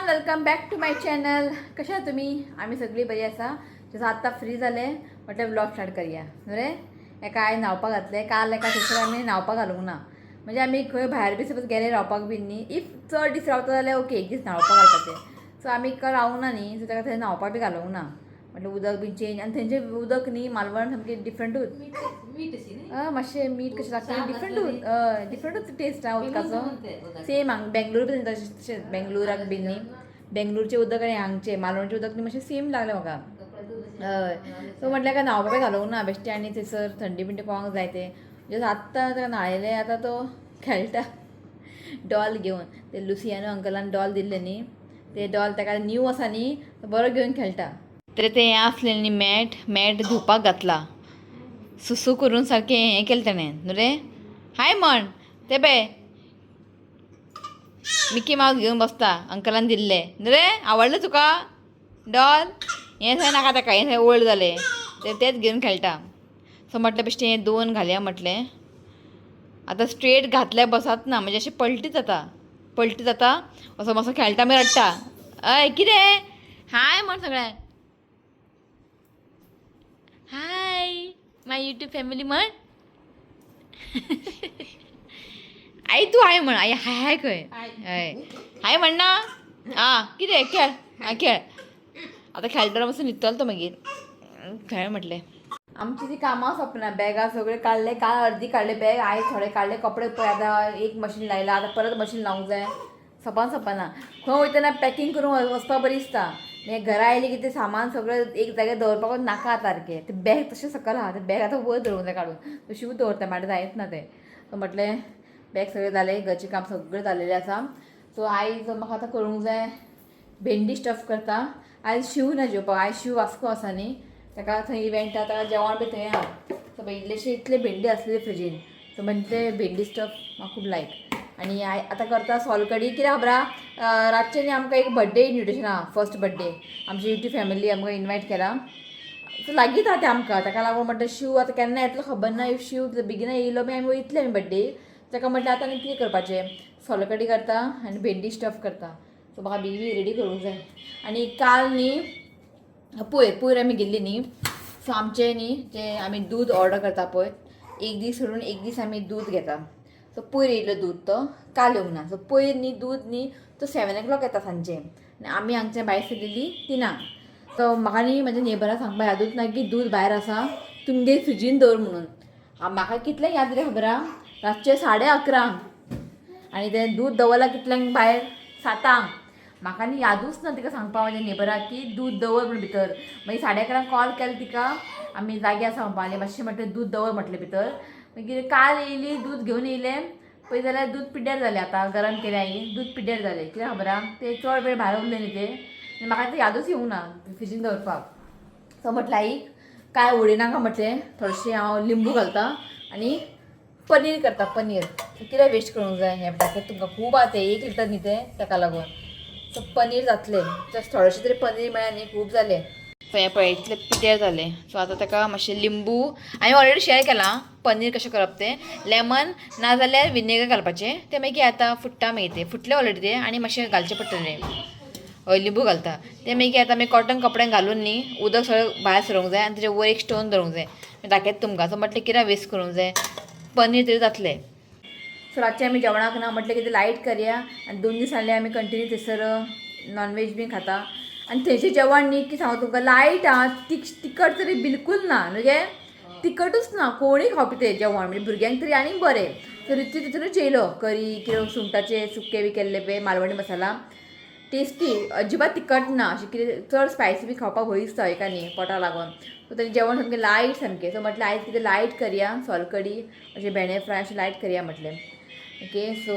Welcome back to my channel. कशा आहात तुमी? आमी सगळीं बरी आसा. जसं आत्तां फ्री जाले म्हटलें व्लॉग स्टार्ट करया. बरें, एका हांवें न्हांवपाक घातलें काल. एका थंयसर आमी न्हांवपाक घालूंक ना. म्हणजे आमी खंय भायर बी सपोज गेले रावपाक बी न्ही, if चड दीस रावता जाल्यार ओके, एक दीस न्हांवपाक घालपाचें. सो आमी रावूंक ना न्ही, सो ताका थंय न्हांवपाक बी घालूंक ना. म्हटलें उदक बी चेंज. आनी थंयचें उदक न्ही मालवण सामकें डिफरंटूच. मीठ अशी न्ही. मातशें मीठ कशें लागता, डिफरंटूच, डिफरंटूच टेस्ट आहा उदकाचो. सेम हांग बेंगलोर बी तशें, बेंगलोराक बी न्ही, बेंगलोरचें उदक आनी हांगचें मालवणचें उदक न्ही मातशें सेम लागलें म्हाका. हय, सो म्हटल्यार काय न्हांवपाक बी घालूंक ना बेश्टें. आनी थंयसर थंडी बिंडी पावंक जाय तें. जस्ट आत्तां ताका न्हाणयलें, आतां तो खेळटा डॉल घेवन. ते लुसियानो अंकलान डॉल दिल्लें न्ही, ते डॉल ताका न्यू आसा न्ही, तो बरो घेवन खेळटा. तर तें हें आसलें न्ही मॅट, मॅट धुवपाक घातला. सुसू करून सारकें हें केलें तेणें. न्हू रे, हाय म्हण. ते पळय मिकी मावस घेवन बसता अंकलान दिल्ले. न्हू रे, आवडलें तुका डॉल? हें सगळें नाका ताका, हें सगळें ओल्ड जालें. ते तेच घेवन खेळटा. सो म्हटलें बेश्टें हें दोन घालया म्हटलें. आतां स्ट्रेट घातल्यार बसात ना, म्हणजे अशें पलटी जाता, पलटी जाता. असो मातसो खेळटा, मागीर रडटा. हय, कितें हाय म्हण सगळ्यांक. हाय my YouTube family म्हण. आई तूं हाय म्हण. आई हाय हाय खंय. हय, हाय म्हण ना. आं, कितें खेळ. आं, खेळ आतां. खेळटलो मातसो, न्हिदतलो तो मागीर. खेळ म्हटलें. आमची ती कामां सोंपना. बॅगां सगळे काडले काल, अर्दी काडले बॅग, आयज थोडे काडले कपडे. पळय आतां एक मशीन लायला, आतां परत मशीन लावंक जाय. सपान सपाना. खंय वयतना पॅकींग करून वचपाक बरी दिसता. मागीर घरा आयली की तें सामान सगळें एक जाग्यार दवरपाक नाका सारकें. तें बॅग तशें सकयल आहा. तें बॅग आतां वयर दवरूंक जाय काडून, तशीच दवरता, म्हाका जायच ना तें. सो म्हटलें बॅग सगळें जालें, घरचें काम सगळें जालेलें आसा. सो आयज म्हाका आतां करूंक जाय भेंडी स्टफ करता. आयज शिव ना जेवपाक. आयज शिव वास्को आसा न्ही, ताका थंय इव्हेंट आहा, ताका जेवण बी थंय आहा. सो मागीर इल्लेशे इतले भेंडी आसलेली फ्रिजीन, सो म्हणजे भेंडी स्टफ म्हाका खूब लायक. आनी आतां करता सोलकडी. कित्याक खबर आहा, रातचें न्ही आमकां एक बड्डे इन्विटेशन आहा, फर्स्ट बड्डे. आमची युट्यूब फॅमिली आमकां इनवायट केला. सो लागींच आहा तें आमकां. ताका लागून म्हटलें शिव आतां केन्ना येतलो खबर ना. If Shiv बेगीन येयलो मागीर आमी वयतले आमी बड्डे. ताका म्हटलें आतां आनी कितें करपाचें, सोलकडी करता आनी भेंडी स्टफ करता. सो म्हाका बेगी रेडी करूंक जाय. आनी काल न्ही पयर पयर आमी गेल्ली न्ही, सो आमचें न्ही जें आमी दूद ऑर्डर करता पळय, एक दीस सोडून एक दीस आमी दूद घेता. सो पयर येयलो दूद, तो काल येवंक ना. सो पयर न्ही दूद न्ही तो 7 ओ क्लॉक येता सांजचें आनी आमी हांगच्यान भायर सरलेली 3 आंक. सो म्हाका न्ही म्हज्या नेबराक सांगपा यादूच ना की दूद भायर आसा, तुमगे फ्रिजीन दवर म्हणून. म्हाका कितलें याद रे खबर आहा, रातचें 11:30 आनी तें दूद दवरलां कितल्यांक भायर, 7 आंक. म्हाका न्ही यादूच ना तिका सांगपा म्हाज्या नेबराक की दूद दवर म्हूण भितर. मागीर 11:30 आंक कॉल केलो तिका, आमी जागे आसा म्हणपा लागली. मातशें म्हटलें दूद दवर म्हटलें भितर. मागीर काल येयली, दूद घेवन येयलें. पळय जाल्यार दूद पिड्ड्यार जालें. आतां गरम केलें हांवें, दूद पिड्ड्यार जालें. कित्याक खबर आहा, तें चड वेळ भायर उरलें न्ही तें आनी म्हाका तें यादूच येवंक ना फ्रिजीन दवरपाक. सो म्हटलें आईक काय उडयनाका म्हटलें, थोडेशें हांव लिंबू घालता आनी पनीर करता. पनीर कितें वेस्ट करूंक जाय हें दाखयता तुमकां. खूब आहा तें, 1 लिटर न्ही तें, ताका लागून. सो पनीर जातलें, जस्ट थोडेशें तरी पनीर मेळ्ळें न्ही, खूब जालें. सो हें पळय इतलें पिड्ड्यार जालें. सो आतां ताका मातशें लिंबू, हांवें ऑलरेडी शेअर केलां पनीर कशें करप तें. लेमन नाजाल्यार विनेगर घालपाचें तें. मागीर आतां फुट्टा, मागीर तें फुटलें ऑलरेडी तें आनी मातशें घालचें पडटलें. हय, लिंबू घालता तें. मागीर आतां मागीर कॉटन कपड्यान घालून न्ही उदक सगळें भायर सरूंक जाय आनी तेजे वयर एक स्टोन दवरूंक जाय. मागीर दाखयता तुमकां. सो म्हटलें कित्याक वेस्ट करूंक जाय, पनीर तरी जातलें. सो रातचें आमी जेवणाक ना म्हटलें कितें लायट करया. आनी 2 दीस जाले आमी कंटिन्यू थंयसर नॉनवेज बीन खाता. आनी थंयचें जेवण न्ही की सांगू तुमकां, लायट आं, तिखट तरी बिलकूल ना. म्हणजे तिखटूच ना. कोणूय खावपी तें जेवण, म्हणजे भुरग्यांक तरी आनीक बरें. सो रित्वी तितूनच जेयलो. करी कितें सुंगटाचें सुकें बी केल्लें पळय, मालवणी मसाला, टेस्टी, अजिबात तिखट ना. अशें कितें चड स्पायसी बी खावपाक भंय दिसता एका न्ही पोटा लागून. सो तेजें जेवण सामकें लायट सामकें. सो म्हटलें आयज कितें लायट करया, सोलकडी अशें भेंडे फ्राय अशें लायट करया म्हटलें. ओके, सो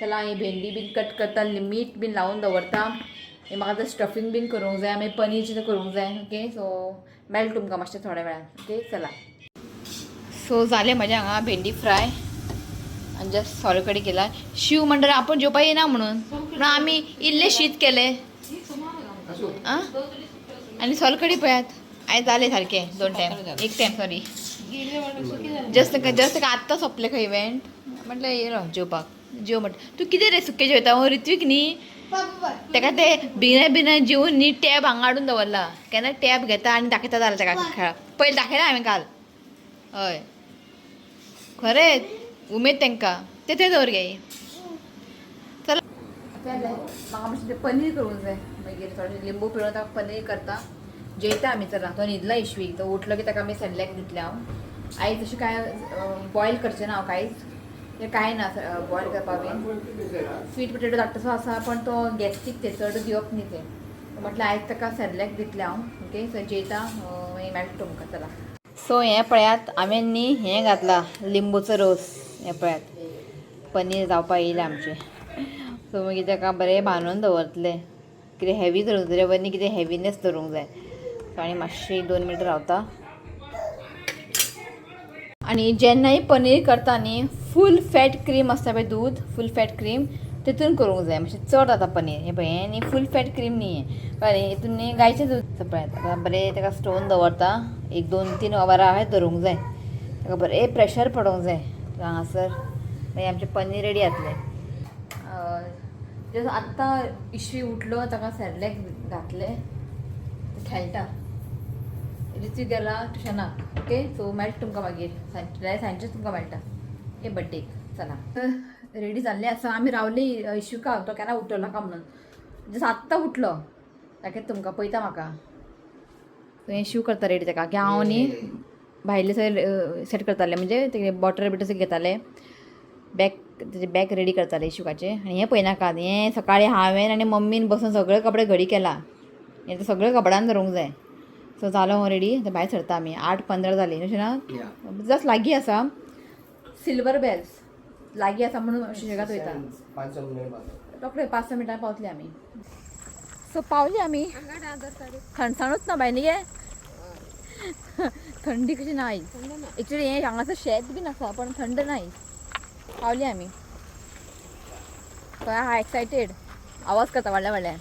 चला, ही भेंडी बीन कट करता, मीठ बीन लावन दवरता. मागीर म्हाका आतां स्टफींग बीन करूंक जाय, मागीर पनीर करूंक जाय. ओके, सो मेळटा तुमकां मातशें थोड्या वेळान. ओके, चला. सो जालें म्हजें हांगा भेंडी फ्राय आनी जस्ट सोलकडी केला. शिव म्हणटा आपूण जेवपा येना म्हणून, म्हणून आमी इल्लें शीत केलें आं आनी सोलकडी. पळयात, आयज जालें सारकें दोन टायम, एक टायम सॉरी. जस्ट जस्ट आत्तां सोंपलें खंय इव्हेंट. म्हटलें येयलो जेवपाक, जेव म्हटलें. तूं कितें रे सुकें जेवता? हो ऋत्वीक न्ही. ताका ते बिना बिना जेवन न्ही टॅब हांगा हाडून दवरला. केन्ना टॅब घेता आनी दाखयता जाल्यार ताका खेळ पयलीं दाखयला हांवें काल. हय खरेंच उमेद तांकां ते थंय दवर गे. चला म्हाका मातशें तें पनीर करूंक जाय. मागीर थोडें लिंबू पिळून ताका पनीर करता. जेयता आमी. चला, तो न्हिदला इशवी. तो उठलो की ताका आमी सेरेलेक दितले. हांव आयज तशें कांय बॉयल करचें ना हांव कांयच. तें कांय ना बॉयल करपा बीन. स्वीट पोटेटो धाकटोसो आसा, पण तो गॅस्ट्रीक, ते चड दिवप न्ही तें. म्हटल्यार आयज ताका सेरेलेक दितलें हांव. ओके, सो जेयता, मागीर मेळटा तुमकां. चला. सो हें पळयात, हांवें न्ही हें घातलां लिंबूचो रोस. हें पळयात, पनीर जावपा येयलें आमचें. सो मागीर ताका बरें बांदून दवरतलें. कितें हेवी धरूंक जाय न्ही, कितें हेवीनेस धरूंक जाय. सो आनी मातशी 2 मिनटां रावता. आनी जेन्नाय पनीर करता न्ही, फूल फॅट क्रीम आसता पळय, दूद, फूल फॅट क्रीम तितून करूंक जाय. मातशें चड जाता पनीर. हें पळय, हें न्ही फूल फॅट क्रीम न्ही हें, कळ्ळें? हितून न्ही गायचें दूद. पळयात, आतां बरें ताका स्टोवन दवरता. एक 2-3 वरां हांवें धरूंक जाय ताका. बरें प्रेशर पडोंक जाय हांगासर. मागीर आमचें पनीर रेडी जातलें. जस्ट आत्तां इशवी उठलो, ताका सेरेलेक घातलें, खेळटा. ऋत्विक गेला ट्युशनाक. ओके, सो मेळटा तुमकां मागीर. सांजचेच तुमकां मेळटा हे बड्डेक. चला, रेडी जाल्ले आसा आमी. रावली इशुका, तो केन्ना उठलो का म्हणून. जस्ट आत्तां उठलो. दाखयता तुमकां, पळयता म्हाका. हें शू करता रेडी ताका की हांव न्ही भायले सगळे सेट करतालें, म्हणजे ते बॉटल बिटर घेताले, बॅग, तेजे बॅग रेडी करताले इशुकाचे. आनी हें पळयनाकात, हें सकाळीं हांवें आनी मम्मीन बसून सगळे कपडे घडी केला. हें तर सगळे कपड्यान धरूंक जाय. सो जालो हांव रेडी, आतां भायर सरता आमी. 8:15 जाली अशें ना? जस्ट लागीं आसा सिल्वर बेल्स, लागीं आसा म्हणून सुशेगाद वयता. 5 मिनिट. रोखडे 5-6 मिनटां पावतले आमी. सो पावली आमी. थंडसाणूच ना बाय न्ही गे? थंडी कशी ना आयज. एक्चुली हें हांगासर शेत बीन आसा, पण थंड ना आयज. पावली आमी. तो आहा एक्सायटेड, आवाज करता व्हडल्या व्हडल्यान.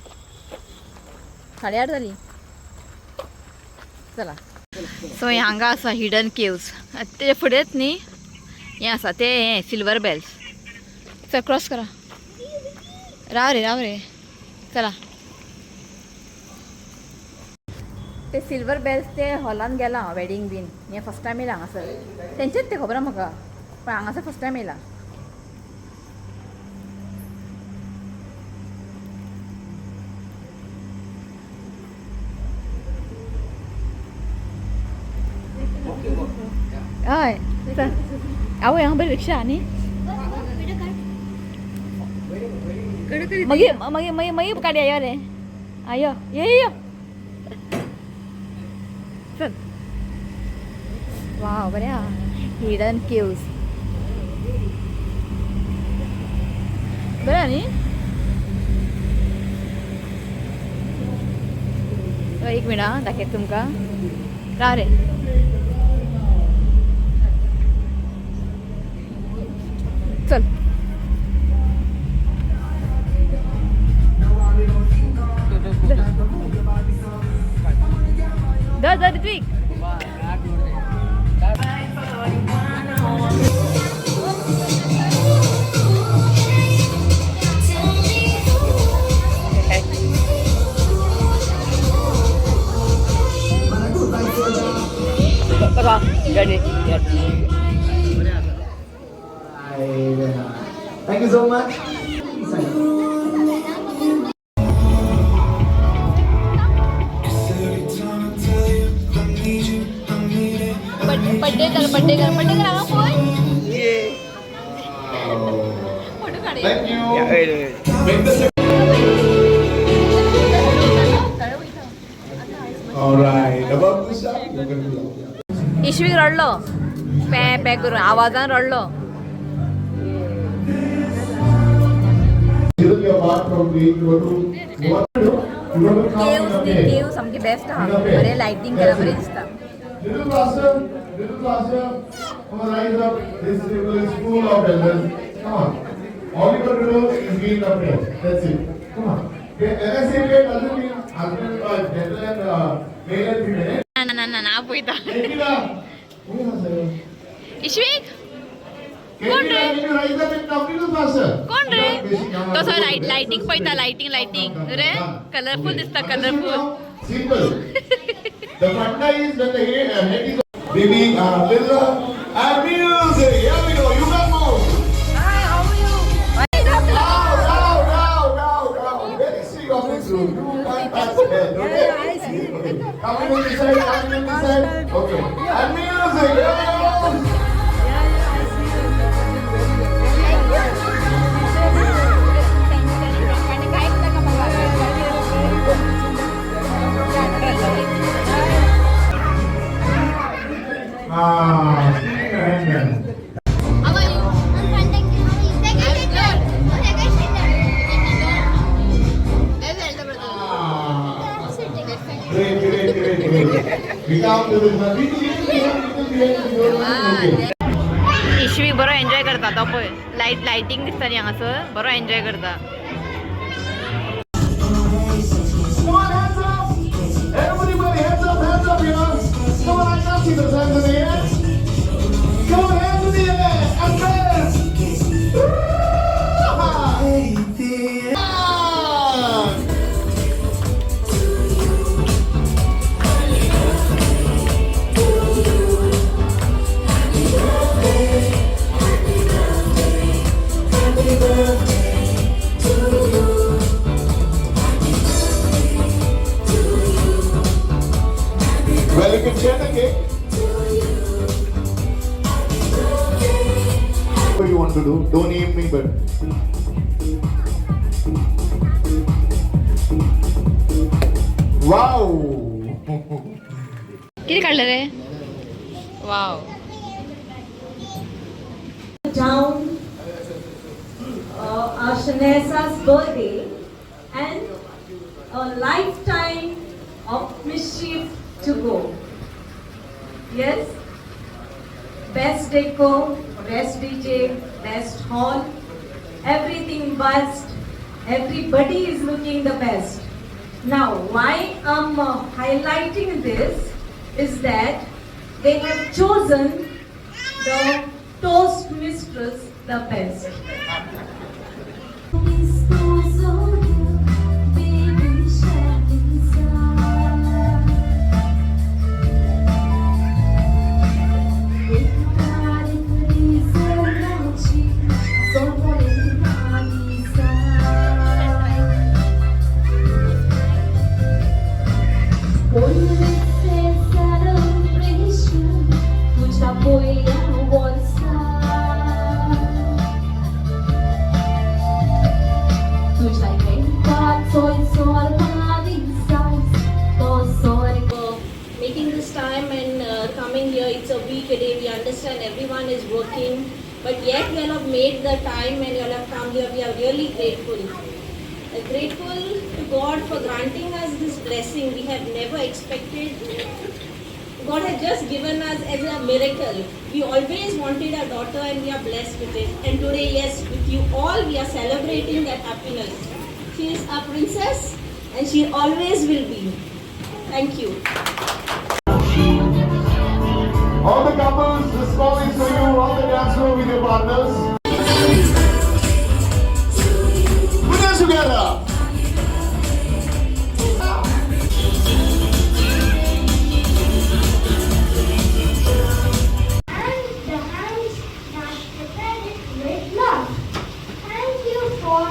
8:30 जाली. चला. सो हें हांगा आसा हिडन केव्स. तेजे फुडेंच न्ही हें आसा ते हें सिल्वर बेल्स. चल, क्रॉस करा. राव रे, राव रे. चला, ते सिल्वर बेल्स ते हॉलान गेला वेडिंग बीन. हें फर्स्ट टायम येयला हांगासर. तेंचेच ते खबर आहा म्हाका, पण हांगासर फर्स्ट टायम येयला. हय, चल. आवय, हांगा बरी रिक्षा न्ही. मागीर मागीर मागीर मागीर काडया. यो रे, आ यो, ये यो, चल. वाव, बरें आहा हिडन केव्स. बरें आहा न्ही? एक मिनट आं, दाखयता तुमकां. राव रे. चल. धर धर ऋत्विक. बघा गाडी. Thank you so much. Every time I tell you I need you, I need it. Birthday कर, बड्डे कर, बड्डे कर. हांगा पळय, फोटो काड. Thank you. Make the All right. About this up, you're gonna be out. इशवीक रडलो पॅ पॅ करून, आवाजान रडलो. Little your heart from being you want to you want to you want to come caves in a न्ही pair. केव सामकी best आहा. बरें लायटींग केला, बरें दिसता. Little faster, little faster. Come on, rise up. This table is full of elders. Come on. All you got to do is be in a pair. That's it. Come on. Okay, when I say pair, doesn't mean husband and wife, gentleman and male and female. Eh? ना ना ना ना, पळयता. Nikita. Who is that? इशवीक. कोण रे? Can you rise up and come little faster? कोण रे? बेशी come on. तसो लायट लायटिंग पळयता, लायटिंग लायटिंग रे, कलरफुल दिसता, colourful. Simple. The funda is when the head is baby, little and music. Here we go. You can move. Hi, how are you? Now, now, now, now, now. Very sick of this room. You can't touch head. Okay. Okay. Come in this side. Come in this side. Okay. And music. Here we go. Ah, see your hand there. How are you? I'm fine, thank you. How are you? Ah. Great, great, great, great. We come to this one. Little, little behind, little behind. Little behind. Okay. Ishvi बरो enjoy करता तो पळय, light lighting दिसता न्ही हांगासर, बरो enjoy करता. Come on, hands up! Everybody, hands up here! Come on, I can't see those hands in the air. Come on, hands in the air and press! Ah! Well, you can share the cake. What you want to do? Don't name me, but. Wow! कितें काडलें रे? वाव. Down our Shanesa's birthday and a lifetime of mischief to go. Yes, best decor, best DJ, best hall, everything best. Everybody is looking the best. Now, why I'm highlighting this is that they have chosen the toast mistress the best. Making this time and coming here. It's a weekday. We understand everyone is working, but yet you all have made the time and you all have come here. We are really grateful. Grateful to God for granting us this blessing. We have never expected. God has just given us as a miracle. We always wanted a daughter and we are blessed with it. And today, yes, with you all, we are celebrating that happiness. She is our princess and she always will be. Thank you. All the couples, this call is for you on the dance floor with your partners. Put hands together. And the hands that prepared it with love. Thank you for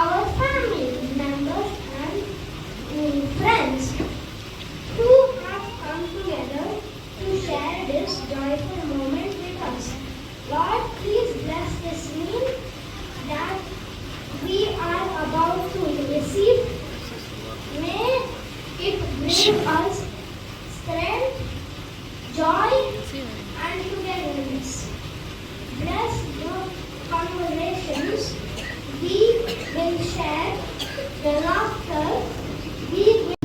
our family members and friends who have come together to share this joyful moment with us. Lord, please bless this meal that we are about to receive. May it bring us strength, joy, and togetherness. Bless the conversations we will share, the laughter we will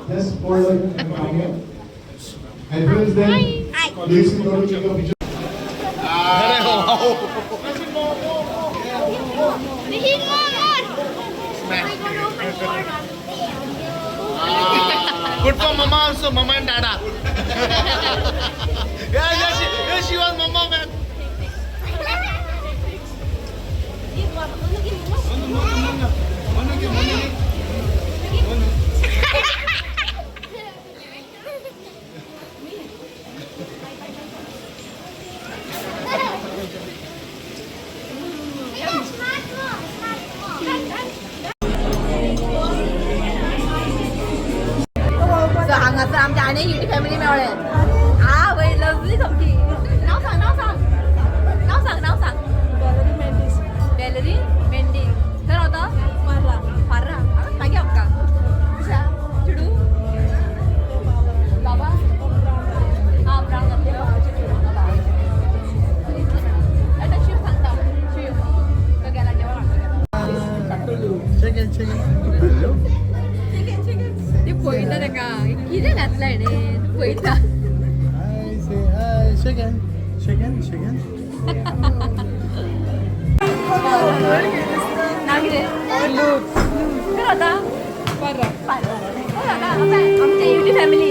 Just hold it and come here. And friends, then please go to take a picture. Need more, more. Oh my God, oh my God. Good for mama also, mama and dada. Yeah, she was mama, man. Shake hand. Shake hand. Shake hand. नाव कितें? खंय रावता? खंय रावता? आमचे UT family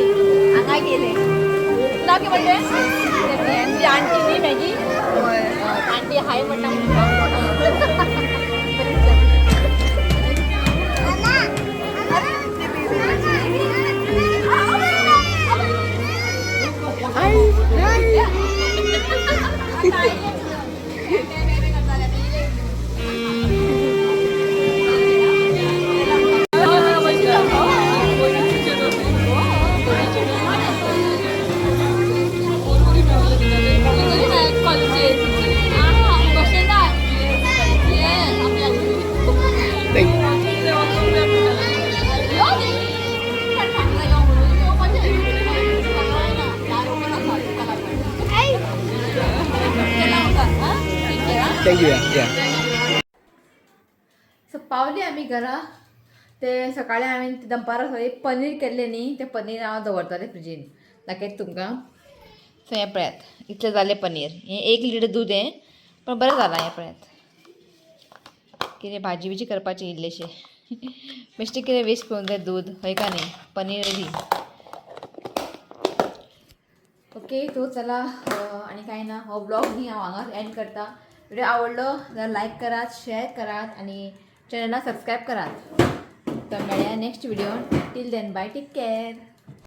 हांगा गेले. नाव कितें म्हणलें? तुजी आंटी न्ही मॅगी? आंटी हाय म्हणटा. Thank you. Yeah. So पावली आमी घरा. ते सकाळी हांवें दनपारां सॉरी पनीर केल्लें न्ही, तें पनीर हांव दवरतालें फ्रिजीन. दाखयता तुमकां. सो हें पळयात, इतलें जालें पनीर. हें 1 लिटर दूद हें, पण बरें जालां. हें पळयात, कितें भाजी बिजी करपाची इल्लेशें. बेश्टें कितें वेस्ट करूंक जाय दूद, हय का न्ही? पनीर रेडी. ओके, तो चला, आनी कांय ना. हो ब्लॉग न्ही हांव हांगाच एंड करता. व्हिडिओ आवडलो जाल्यार लायक करात, शेअर करात आनी चॅनलाक सबस्क्रायब करात. तर मेळया next video. Till then, bye, take care.